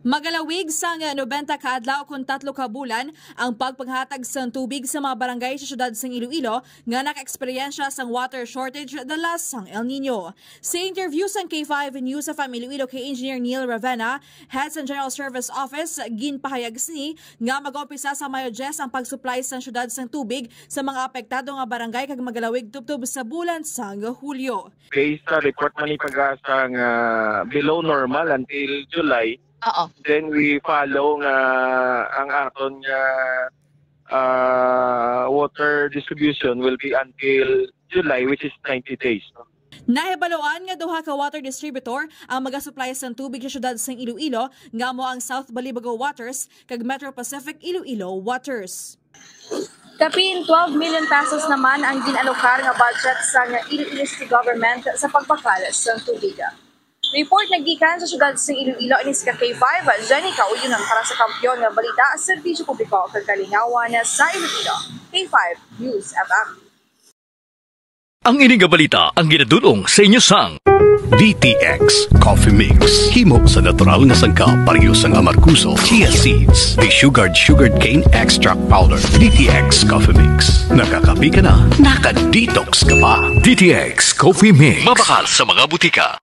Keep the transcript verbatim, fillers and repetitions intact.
Magalawig sang nobenta ka adlaw kon tatlo ka bulan ang pagpanghatag sang tubig sa mga barangay sa siyudad sang Iloilo nga nakaeksperyensya sang water shortage dala sang El Nino. Sa interview sang K five News F M Iloilo kay Engineer Neil Ravenna, Head sang General Service Office, ginpahayag sini nga mag-umpisa sa Mayo diyes ang pag-supply sang siyudad sang tubig sa mga apektado nga barangay kag magalawig tubtob sa bulan sang Hulyo. Based sa report man ni Pag-asa nga below normal until July, Oo. then we follow nga ang aton nga, ah, water distribution will be until July, which is ninety days, no? Nahibaluan nga duha ka water distributor ang magasuplay sang tubig sa siyudad sang Iloilo, nga amo ang South Balibago Waters kag Metro Pacific Iloilo Waters. Kapin twelve million pesos naman ang ginalokar nga budget sang Iloilo City Government sa pagbakal sang tubig. Report naggikan sa siyudad sang Iloilo, ini si ka K five, Jenny Kauyonan para sa Kampiyon nga Balita, Serbisyo Publiko kag Kalingawan sa Iloilo, K five News F M. Ang ini nga balita ang ginadul-ong sa inyo sang D T X Coffee Mix. Himo sa natural nga sangkap, pareho sang amargoso, chia seeds, desugared sugarcane extract powder. D T X Coffee Mix. Nakakape ka na, naka-detox ka pa. D T X Coffee Mix. Mabakal sa mga butika.